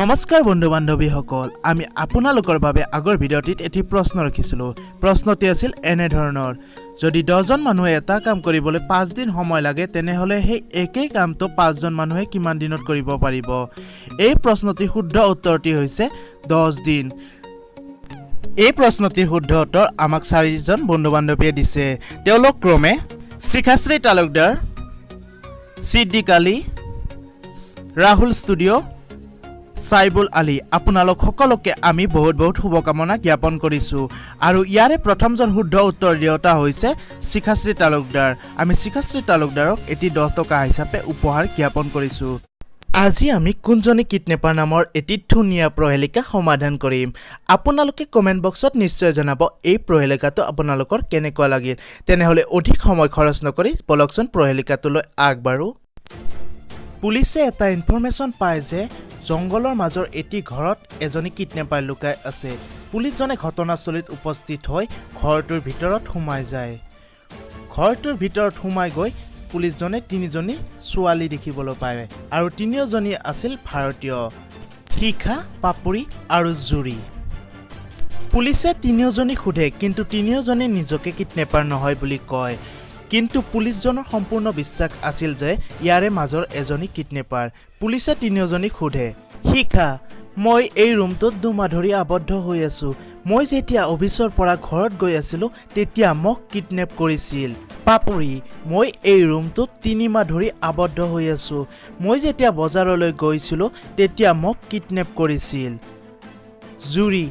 নমস্কাৰ বন্ধু বান্ধৱীসকল, আমি আপোনালোকৰ বাবে আগৰ ভিডিঅ'টিত এটি প্ৰশ্ন ৰাখিছিলোঁ। প্ৰশ্নটি আছিল এনেধৰণৰ: যদি 10জন মানুহে এটা কাম কৰিবলৈ 5 দিন সময় লাগে, তেনেহ'লে সেই একেই কামটো পাঁচজন মানুহে কিমান দিনত কৰিব পাৰিব? এই প্ৰশ্নটিৰ শুদ্ধ উত্তৰটি হৈছে 10 দিন। এই প্ৰশ্নটিৰ শুদ্ধ উত্তৰ আমাক চাৰিজন বন্ধু বান্ধৱীয়ে দিছে। তেওঁলোক ক্ৰমে শিখাশ্ৰী তালুকদাৰ, ছিদ্দিক আলী, ৰাহুল ষ্টুডিঅ', চাইবুল আলী। আপোনালোক সকলোকে আমি বহুত বহুত শুভকামনা জ্ঞাপন কৰিছোঁ। আৰু ইয়াৰে প্ৰথমজন শুদ্ধ উত্তৰ দিওঁতা হৈছে শিখাশ্ৰী তালুকদাৰ। আমি শিখাশ্ৰী তালুকদাৰক এটি 10 টকা হিচাপে উপহাৰ জ্ঞাপন কৰিছোঁ। আজি আমি কোনজনী কিডনেপাৰ নামৰ এটি ধুনীয়া প্ৰহেলিকা সমাধান কৰিম। আপোনালোকে কমেণ্ট বক্সত নিশ্চয় জনাব এই প্ৰহেলিকাটো আপোনালোকৰ কেনেকুৱা লাগিল। তেনেহ'লে অধিক সময় খৰচ নকৰি বলকচোন প্ৰহেলিকাটোলৈ আগবাঢ়ো। পুলিচে এটা ইনফৰমেশ্যন পায় যে জংঘলৰ মাজৰ এটি ঘৰত এজনী কিডনেপাৰ লুকাই আছে। পুলিচজনে ঘটনাস্থলীত উপস্থিত হৈ ঘৰটোৰ ভিতৰত সোমাই যায়। ঘৰটোৰ ভিতৰত সোমাই গৈ পুলিচজনে তিনিজনী ছোৱালী দেখিবলৈ পায় আৰু তিনিওজনী আছিল ভাৰতীয়: শিখা, পাপৰি আৰু জুৰি। পুলিচে তিনিওজনীক সোধে, কিন্তু তিনিওজনী নিজকে কিডনেপাৰ নহয় বুলি কয়। কিন্তু পুলিচজনৰ সম্পূৰ্ণ বিশ্বাস আছিল যে ইয়াৰে মাজৰ এজনী কিডনেপাৰ। পুলিচে তিনিওজনীক সোধে, "শিখা, মই এই ৰুমটোত 2 মাহ ধৰি আবদ্ধ হৈ আছোঁ। মই যেতিয়া অফিচৰ পৰা ঘৰত গৈ আছিলোঁ, তেতিয়া মোক কিডনেপ কৰিছিল। পাপৰি, মই এই ৰুমটোত 3 মাহ ধৰি আবদ্ধ হৈ আছোঁ। মই যেতিয়া বজাৰলৈ গৈছিলোঁ, তেতিয়া মোক কিডনেপ কৰিছিল। জুৰি,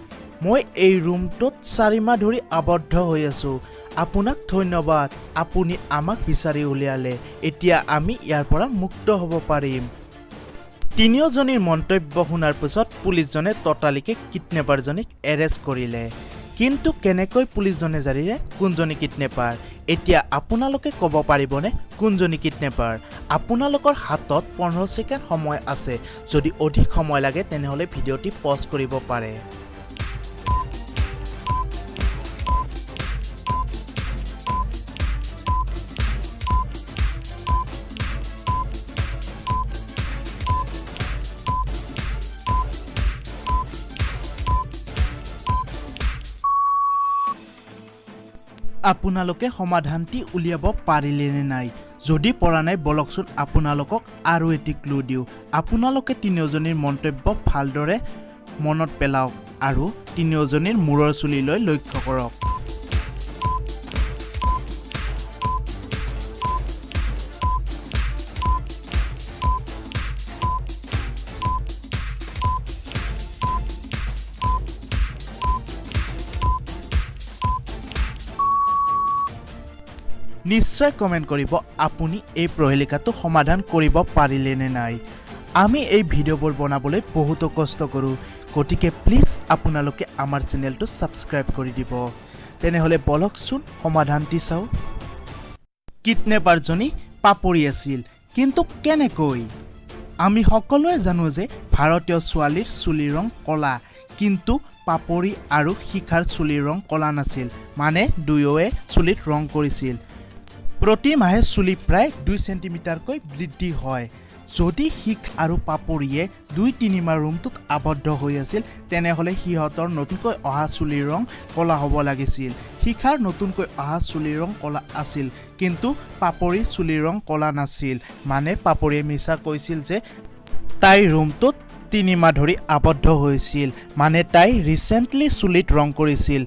মই এই ৰুমটোত 4 মাহ ধৰি আবদ্ধ হৈ আছোঁ। আপোনাক ধন্যবাদ, আপুনি আমাক বিচাৰি উলিয়ালে। এতিয়া আমি ইয়াৰ পৰা মুক্ত হ'ব পাৰিম।" তিনিওজনীৰ মন্তব্য শুনাৰ পিছত পুলিচজনে ততালিকে কিডনেপাৰজনীক এৰেষ্ট কৰিলে। কিন্তু কেনেকৈ পুলিচজনে জানিলে কোনজনী কিডনেপাৰ? এতিয়া আপোনালোকে ক'ব পাৰিবনে কোনজনী কিডনেপাৰ? আপোনালোকৰ হাতত 15 ছেকেণ্ড সময় আছে। যদি অধিক সময় লাগে, তেনেহ'লে ভিডিঅ'টি পজ কৰিব পাৰে। আপোনালোকে সমাধানটি উলিয়াব পাৰিলেনে নাই? যদি পৰা নাই, বলকচোন আপোনালোকক আৰু এটি ক্লু দিওঁ। আপোনালোকে তিনিওজনীৰ মন্তব্য ভালদৰে মনত পেলাওক আৰু তিনিওজনীৰ মূৰৰ চুলিলৈ লক্ষ্য কৰক। নিশ্চয় কমেণ্ট কৰিব আপুনি এই প্ৰহেলিকাটো সমাধান কৰিব পাৰিলেনে নাই। আমি এই ভিডিঅ'বোৰ বনাবলৈ বহুতো কষ্ট কৰোঁ, গতিকে প্লিজ আপোনালোকে আমাৰ চেনেলটো ছাবস্ক্ৰাইব কৰি দিব। তেনেহ'লে বলকচোন সমাধানটি চাওঁ। কিডনেপাৰজনী পাপৰি আছিল। কিন্তু কেনেকৈ? আমি সকলোৱে জানো যে ভাৰতীয় ছোৱালীৰ চুলিৰ ৰং ক'লা। কিন্তু পাপৰি আৰু শিখাৰ চুলিৰ ৰং ক'লা নাছিল, মানে দুয়োৱে চুলিত ৰং কৰিছিল। প্ৰতি মাহে চুলি প্ৰায় 2 চেণ্টিমিটাৰকৈ বৃদ্ধি হয়। যদি শিখা আৰু পাপৰিয়ে 2-3 মাহ ৰুমটোত আবদ্ধ হৈ আছিল, তেনেহ'লে সিহঁতৰ নতুনকৈ অহা চুলিৰ ৰং ক'লা হ'ব লাগিছিল। শিখাৰ নতুনকৈ অহা চুলিৰ ৰং ক'লা আছিল, কিন্তু পাপৰিৰ চুলিৰ ৰং ক'লা নাছিল। মানে পাপৰিয়ে মিছা কৈছিল যে তাই ৰুমটোত 3 মাহ ধৰি আবদ্ধ হৈছিল, মানে তাই ৰিচেণ্টলি চুলিত ৰং কৰিছিল।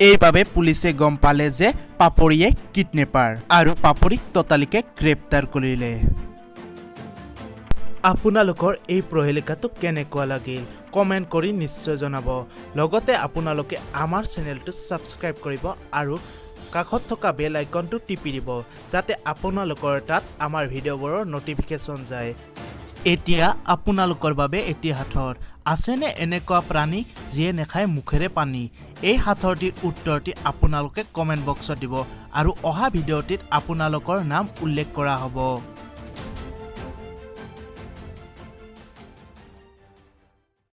এইবাবে পুলিচে গম পালে যে পাপৰিয়ে কিডনেপাৰ আৰু পাপৰিক ততালিকে গ্ৰেপ্তাৰ কৰিলে। আপোনালোকৰ এই প্ৰহেলিকাটো কেনেকুৱা লাগিল, কমেণ্ট কৰি নিশ্চয় জনাব। লগতে আপোনালোকে আমাৰ চেনেলটো ছাবস্ক্ৰাইব কৰিব আৰু কাষত থকা বেল আইকনটো টিপি দিব, যাতে আপোনালোকৰ তাত আমাৰ ভিডিঅ'বোৰৰ ন'টিফিকেশ্যন যায়। এতিয়া আপোনালোকৰ বাবে এটি সাঁথৰ। আছেনে এনেকুৱা প্ৰাণী যিয়ে নাখায় মুখেৰে পানী? এই সাঁথৰটিৰ উত্তৰটি আপোনালোকে কমেণ্ট বক্সত দিব আৰু অহা ভিডিঅ'টিত আপোনালোকৰ নাম উল্লেখ কৰা হ'ব।